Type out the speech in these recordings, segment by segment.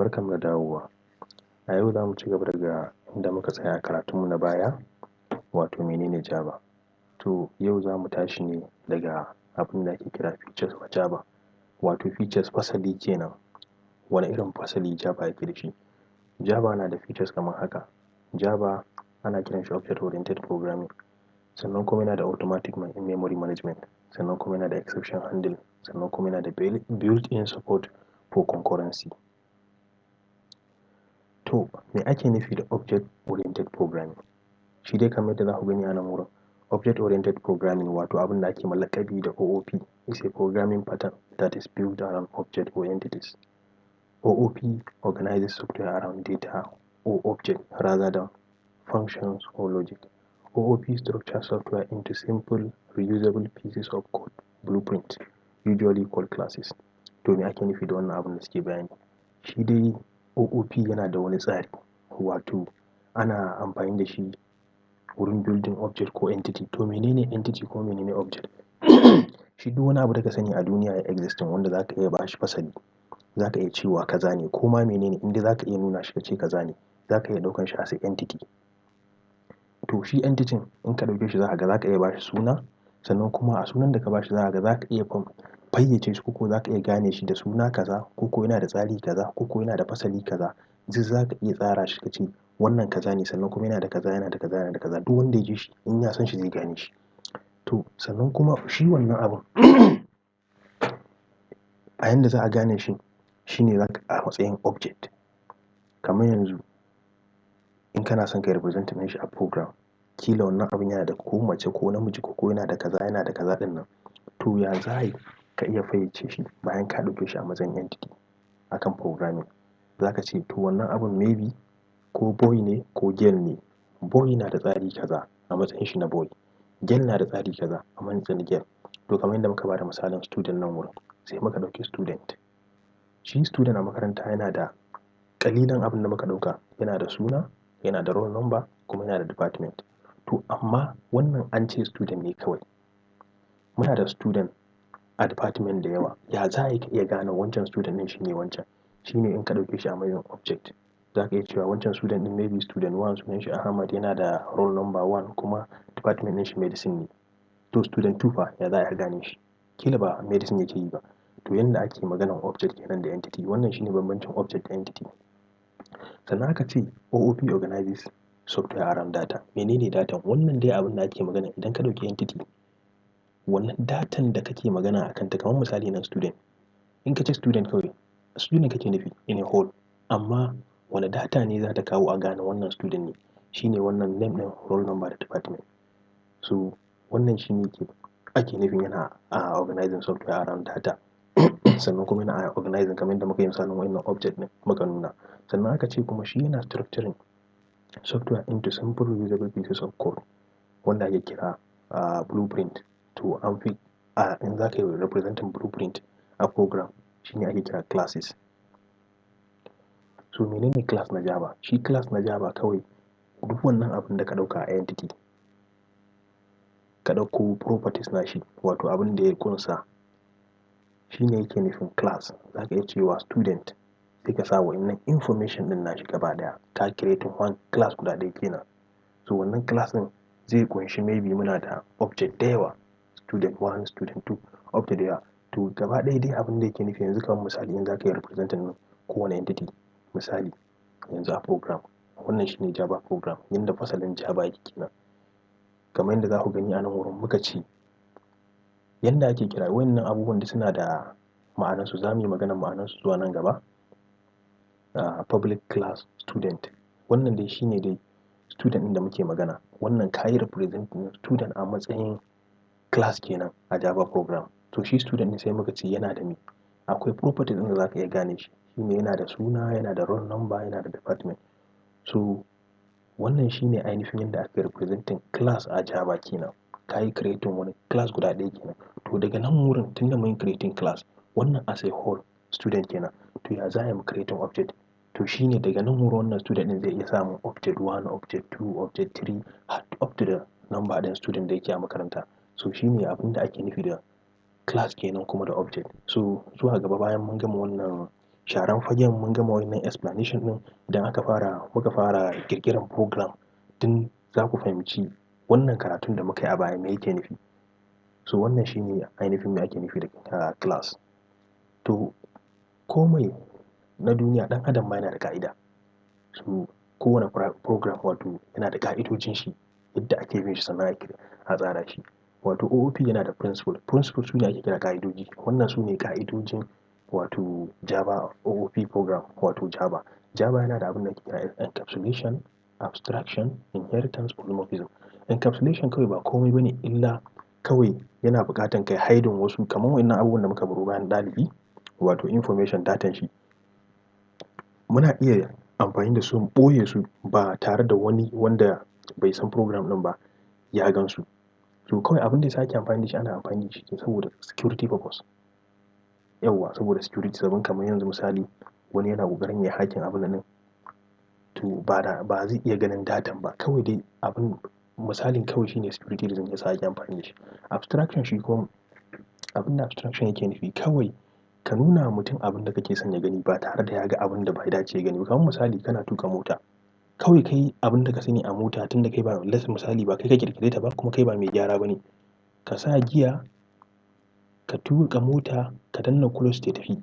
Barkanmu da dawowa. A yau za mu ci gaba daga inda muka tsaya a karatunmu na baya, wato menene Java. To yau za mu tashi ne daga abin da ake kira features of Java, wato features fasali kenan. Wane irin fasali Java yake da shi? Java na da features kamar haka. Java ana kiran shi object oriented programming, sannan kuma yana da automatic memory management, sannan kuma yana da exception handling, sannan kuma yana da built-in support for concurrency. To me ake nufi da object oriented programming? Shi dai kamar yadda za ku gani a nan wurin, object oriented programming, wato abin da ake ma laƙabi da OOP, is a programming pattern that is built around object or entities. OOP organizes software around data or object rather than functions or logic. OOP structures software into simple, reusable pieces of code blueprint, usually called classes. To me ake nufi da wannan abin da suke bayani? Shi dai OOP yana da wani tsari, wato ana amfani da shi wurin building object ko entity. To menene entity ko menene object? Shi duk wani abu da ka sani a duniya ya existing wanda za ka iya ba shi fasali, za ka iya cewa kaza ne, ko ma menene, in dai za ka iya nuna shi ka ce kaza ne, za ka iya ɗaukan shi as a entity. To shi entity in ka ɗauke shi, za ka ga za ka iya ba shi suna, sannan kuma a sunan da ka ba shi za ka ga za ka iya fayyace shi, ko za ka iya gane shi da suna kaza, ko yana da tsari kaza, ko yana da fasali kaza. Duk za ka iya tsara shi ka ce wannan kaza ne, sannan kuma yana da kaza, yana da kaza, yana da kaza. Duk wanda ya ji shi, in ya san shi, zai gane shi. To sannan kuma shi wannan abun a yanda za a gane shi shine za ka a matsayin object. Kamar yanzu in kana son ka yi representing ɗin shi a program, kila wannan abun yana da ko mace ko namiji, ko yana da kaza, yana da kaza ɗin nan. To ya za a yi ka iya fayyace shi bayan ka ɗauke shi a matsayin entity akan programming? Za ka ce to wannan abun maybe ko boy ne ko girl ne. Boy na da tsari kaza a matsayin shi na boy. Girl na da tsari kaza a matsayin girl. To kamar yadda muka bada misalin student nan wurin, sai muka ɗauki student. Shi student a makaranta yana da ƙalilan abin da muka ɗauka, yana da suna, yana da roll number, kuma yana da department. To amma wannan an ce student ne kawai. Muna da student a department da yawa. Ya za a yi ka iya gane wancan student ɗin shine wancan? Shine in ka ɗauke shi a matsayin object. Za ka iya cewa wancan student ɗin, maybe student one, sunan shi Ahmad, yana da roll number 1, kuma department ɗin shi medicine ne. To student 2 fa, ya za a gane shi? Kila ba medicine yake yi ba. To yanda ake maganan object kenan da entity. Wannan shine bambancin object da entity. Sannan aka ce OOP organizes software around data. Menene data? Wannan dai abin da ake magana, idan ka ɗauki entity, wannan datan da kake magana a kanta, kamar misali nan student. In ka ce student kawai, student kake nufi in a whole. Amma wane data ne za ta kawo a gane wannan student ne? Shine wannan name ɗin, roll number da department. So wannan shine ake nufin yana a organizing software around data. Sannan kuma yana organizing kamar yadda muka yi misalin wannan object ɗin muka nuna. Sannan aka ce kuma shi yana structuring software into simple, reusable pieces of code wanda ake kira blueprint. To an fi in za ka yi representing blueprint a program, shine ake kira classes. So menene class na Java? Shi class na Java kawai duk wannan abin da ka ɗauka a entity, ka ɗauko properties nashi, wato abin da ya ƙunsa, shine yake nufin class. Za ka iya cewa student, sai ka sa wa'innan information ɗin nashi gaba ɗaya. Ka creating one class guda ɗaya kenan. So wannan class ɗin zai ƙunshi maybe muna da object da yawa, student 1, student 2, object da yawa. To gaba ɗaya dai abin da yake nufi yanzu, kamar misali in za ka yi representing ɗin kowane entity, misali yanzu a program, wannan shine Java program, yanda fasalin Java yake kenan. Kamar yadda za ku gani a nan wurin, muka ce yanda ake kira wannan abubuwan da suna da ma'anarsu, za mu yi maganar ma'anarsu zuwa nan gaba. Public class student, wannan dai shine dai student ɗin da muke magana. Wannan ka yi representing student a matsayin class kenan a Java program. To shi student ɗin, sai muka ce yana da me? Akwai properties ɗin da za ka iya gane shi, shine yana da suna, yana da roll number, yana da department. So wannan shine ainihin yadda aka yi representing class a Java kenan. Ka yi creating wani class guda ɗaya kenan. To daga nan wurin, tunda mun yi creating class wannan as a whole student kenan, to ya za a yi mu creating object? To shine daga nan wurin wannan student ɗin zai iya samun object 1, object 2, object 3, har up to the number ɗin student da yake a makaranta. So shine abin da ake nufi da class kenan kuma da object. So zuwa gaba, bayan mun gama wannan Sharan fagen, mun gama wannan explanation ɗin. Idan aka fara, muka fara ƙirƙiran program tun za ku fahimci wannan karatun da muka yi a baya me yake nufi. So wannan shine ainihin me ake nufi da class. To, komai na duniya, ɗan adam ma yana da ƙa'ida. So kowane program wato yana da ƙa'idojin shi yadda ake bin shi, sannan a tsara shi. Wato OOP yana da principle. Principle su ne ake kira ƙa'idoji. Wannan su ne ƙa'idojin wato Java OOP program, wato Java. Java yana da abin da ake kira encapsulation, abstraction, inheritance, polymorphism. Encapsulation kawai ba komai bane illa kawai yana buƙatan kai hiding wasu kamar wannan abubuwan da muka baro bayan ɗalibi, wato information, datan shi. Muna iya amfani da su mu ɓoye su ba tare da wani wanda bai san program ɗin ba ya gan su. To, kawai abin da ya sake amfani da shi, ana amfani da shi saboda security purpose. Yauwa, saboda security, saboda kamar yanzu misali wani yana ƙoƙarin ya hacking abun nan, to ba zai iya ganin datan ba. Kawai dai abin misalin kawai shine security reason yasa ake amfani da shi. Abstraction shi kuma, abin da abstraction yake nufi, kawai ka nuna wa mutum abin da kake son ya gani ba tare da ya ga abin da bai dace ya gani ba. Kamar misali, kana tuƙa mota. Kawai kai abin da ka sani a mota, tun da kai ba, let's misali, ba kai ka ƙirƙire ta ba kuma kai ba mai gyara ba ne. Ka sa giya, ka tuƙa mota, ka danna clutch ta tafi.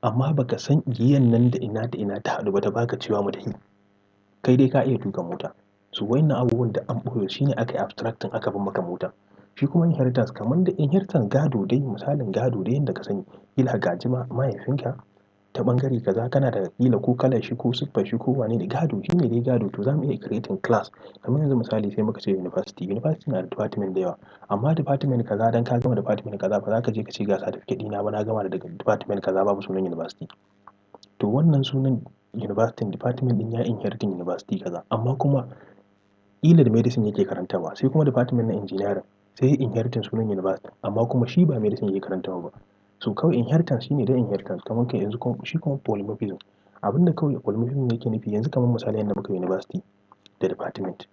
Amma ba ka san giyan nan da ina da ina ta haɗu ba ta baka cewa mu tafi. Kai dai ka iya tuƙa mota. So wayannan abubuwan da an ɓoye shine aka yi abstracting, aka bar maka mota. Shi kuma inheritance, kamar da inheritance gado dai, misalin gado dai yanda ka sani. Ƙila gaji mahaifinka ta ɓangare kaza, kana da ƙila ko kalar shi ko siffar shi ko wane ne, gado shine dai gado. To, za mu iya creating class. Kamar yanzu misali, sai muka ce university. University na da department da yawa. Amma department kaza, dan ka gama department kaza, ba za ka je ka ce ga certificate ɗina ba, na gama daga department kaza, babu sunan university. To, wannan sunan university, department ɗin ya inheriting university kaza. Amma kuma ƙila da medicine yake karantarwa, sai kuma department na engineering sai ya inheriting sunan university, amma kuma shi ba medicine yake karantarwa ba. So kawai inheritance shine dai inheritance. Kamar kai yanzu kuma, shi kuma polymorphism. Abin da kawai polymorphism yake nufi, yanzu kamar misali yanda muka university da department.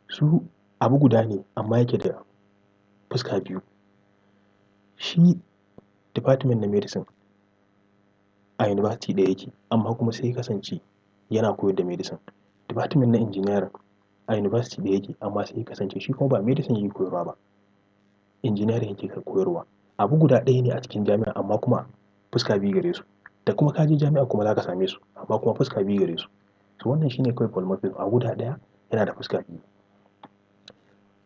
Su abu guda ne amma yake da fuska biyu. Shi department na medicine a university ɗaya yake, amma kuma sai ya kasance yana koyar da medicine. Department na engineering a university ɗaya yake, amma sai ya kasance shi kuma ba medicine yake koyarwa ba. Engineering yake koyarwa. Abu guda ɗaya ne a cikin jami'a, amma kuma fuska biyu gare su. Da kuma ka je jami'a kuma za ka same su, amma kuma fuska biyu gare su. To, wannan shine kawai polymorphism. Abu guda ɗaya yana da fuska biyu.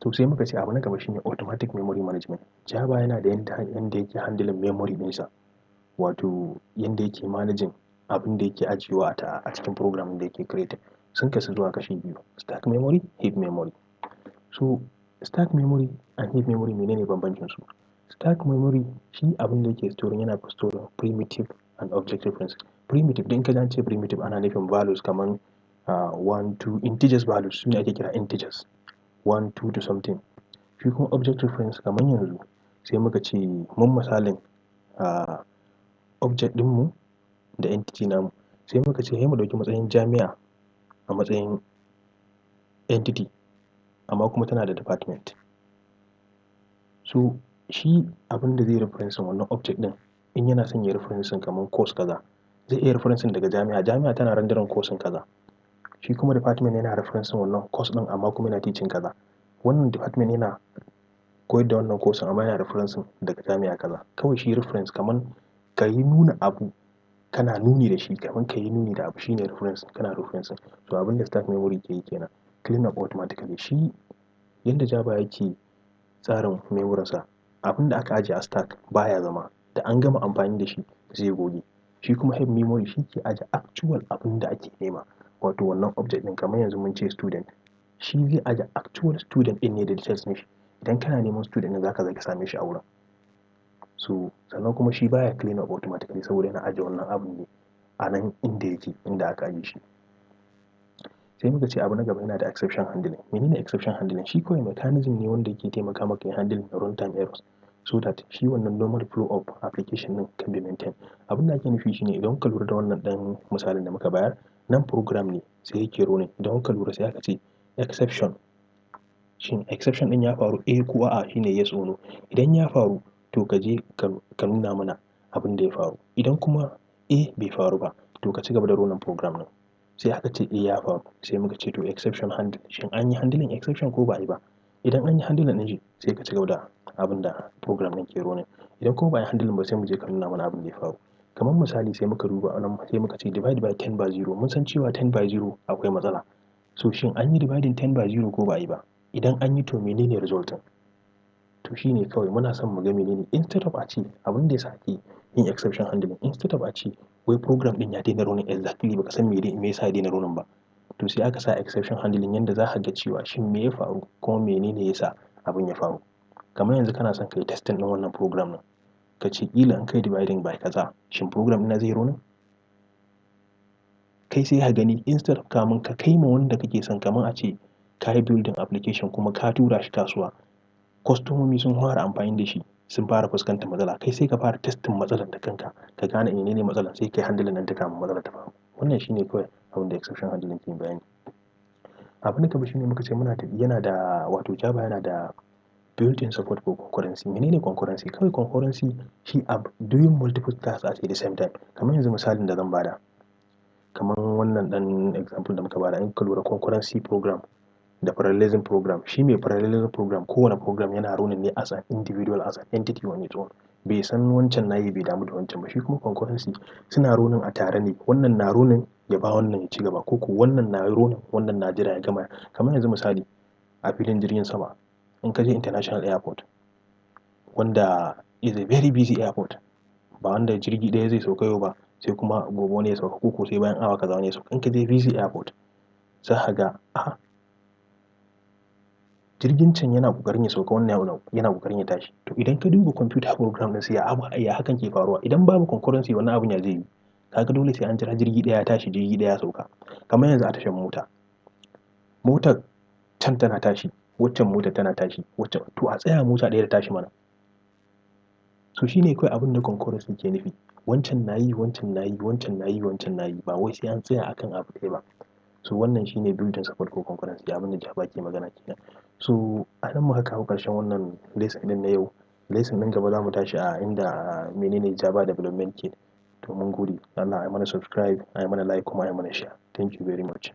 To, sai muka ce abu na gaba shine automatic memory management. Java yana da yanda yake handling memory ɗinsa. Wato yanda yake managing abin da yake ajiyewa a cikin program da yake creating. Sun kasu zuwa kashi biyu: stack memory, heap memory. So stack memory and heap memory, menene bambancin su? Stack memory shi abin da yake storing, yana storing primitive and object reference. Primitive, idan ka ji an ce primitive, ana nufin values kaman one, two, integers values, su ne ake kira integers. One, two to something. Shi kuma object reference, kamar yanzu sai muka ce mun misalin object ɗinmu da entity namu. Sai muka ce sai mu ɗauki matsayin jami'a a matsayin entity, amma kuma tana da department. So shi abin da zai referencing wannan object ɗin, in yana son ya referencing kamar course kaza, zai iya referencing daga jami'a. Jami'a tana rendering course kaza. Shi kuma department yana referencing wannan course ɗin, amma kuma yana teaching kaza. Wannan department yana koyar da wannan course, amma yana referencing daga jami'a kaza. Kawai shi reference kamar ka yi nuna abu, kana nuni da shi, kamar ka yi nuni da abu, shine reference, kana referencing. So abin da stack memory ke yi kenan. Clean up automatically. Shi yanda Java yake tsarin memory sa, abin da aka ajiye a stack baya zama, da an gama amfani da shi zai goge. Shi kuma heap memory shi ke ajiye actual abin da ake nema, wato wannan object ɗin. Kamar yanzu mun ce student, shi zai ajiye actual student ɗin ne da details ɗin shi. Idan kana neman student ɗin, zaka zo ka same shi a wurin. So sannan kuma shi baya clean up automatically saboda yana ajiye wannan abun ne a nan inda yake, inda aka ajiye shi. Sai muka ce abu na gaba, yana da exception handling. Menene exception handling? Shi kawai mechanism ne wanda yake taimaka maka yin handling runtime errors so that shi wannan normal flow of application ɗin can be maintained. Abin da ake nufi shine, idan kuka lura da wannan ɗan misalin da muka bayar, nan program ne sai yake running. Idan kuka lura, sai aka ce exception. Shin exception ɗin ya faru, eh ko a'a? Shine yes or no. Idan ya faru, to ka je ka nuna mana abin da ya faru. Idan kuma Eh, bai faru ba, to ka ci gaba da running program ɗin. Sai aka ce eh, ya faru, sai muka ce to exception handle, shin an yi handling exception ko ba a yi ba? Idan an yi handling ɗin shi, sai ka ci gaba da abin da program ɗin ke running. Idan kuma ba a yi handling ba, sai mu je ka nuna mana abin da ya faru. Kamar misali, sai muka duba anan, sai muka ce divide by 10 by 0. Mun san cewa 10 by 0 akwai matsala. So shin an yi dividing 10 by 0 ko ba a yi ba? Idan an yi, to menene result ɗin? To shine kawai muna son mu ga menene. Instead of a ce, abin da yasa ake yin exception handling, instead of a ce wai program ɗin ya daina running exactly, baka san me yasa ya daina running ba, to sai aka sa exception handling yanda za ka ga cewa shin me ya faru kuma menene yasa abin ya faru. Kamar yanzu kana son ka yi testing ɗin wannan program ɗin, ka ce ƙila in kai dividing by kaza, shin program ɗina zai running? Kai sai ka gani instead of kamun ka kai ma wanda kake son, kamar a ce ka yi building application kuma ka tura shi kasuwa, kwastomomi sun fara amfani da shi, sun fara fuskantar matsala, kai sai ka fara testing matsalar da kanka, ka gane menene matsalar, sai kai handling ɗinta kamun matsalar ta faru. Wannan shine kawai abin da exception handling ke bayani. Abu na gaba shine muka ce muna da, yana da, wato Java yana da built-in support for concurrency. Menene concurrency? Kawai concurrency shi abu doing multiple tasks at the same time. Kamar yanzu misalin da zan bada, kamar wannan ɗan example da muka bada, in ka lura, concurrency program da parallelism program, shi mai parallelism program, kowane program yana running ne as an individual, as an entity on its own. Bai san wancan nayi, bai damu da wancan ba. Shi kuma concurrency, suna running a tare ne. Wannan na running, ya ba wannan ya ci gaba, ko ko wannan na running, wannan na jira ya gama. Kamar yanzu misali, a filin jirgin sama, in ka je international airport, wanda is a very busy airport, ba wanda jirgi ɗaya zai sauka yau ba, sai kuma gobe wani ya sauka, ko ko sai bayan awa kaza wani ya sauka. In ka je busy airport, za ka ga a jirgin can yana ƙoƙarin ya sauka, wannan yana ƙoƙarin ya tashi. To idan ka duba computer program ɗin, sai ya abu ya hakan ke faruwa? Idan babu concurrency, wannan abun ya zai yi? Kaga dole sai an jira jirgi ɗaya ya tashi, jirgi ɗaya ya sauka. Kamar yanzu a tashar mota, motar can tana tashi, waccan motar tana tashi, waccan, to a tsaya mota ɗaya ta tashi mana. So shine kawai abin da concurrency ke nufi. Wancan na yi, wancan na yi, wancan na yi, wancan na yi, ba wai sai an tsaya akan abu ɗaya ba. So wannan shine built-in support for concurrency, abin da Java ke magana kenan. So a nan muka kawo ƙarshen wannan lesson ɗin na yau. Lesson ɗin gaba za mu tashi a inda menene Java Development Kit. To mun gode. Allah, ayi mana subscribe, ayi mana like, kuma ayi mana share. Thank you very much.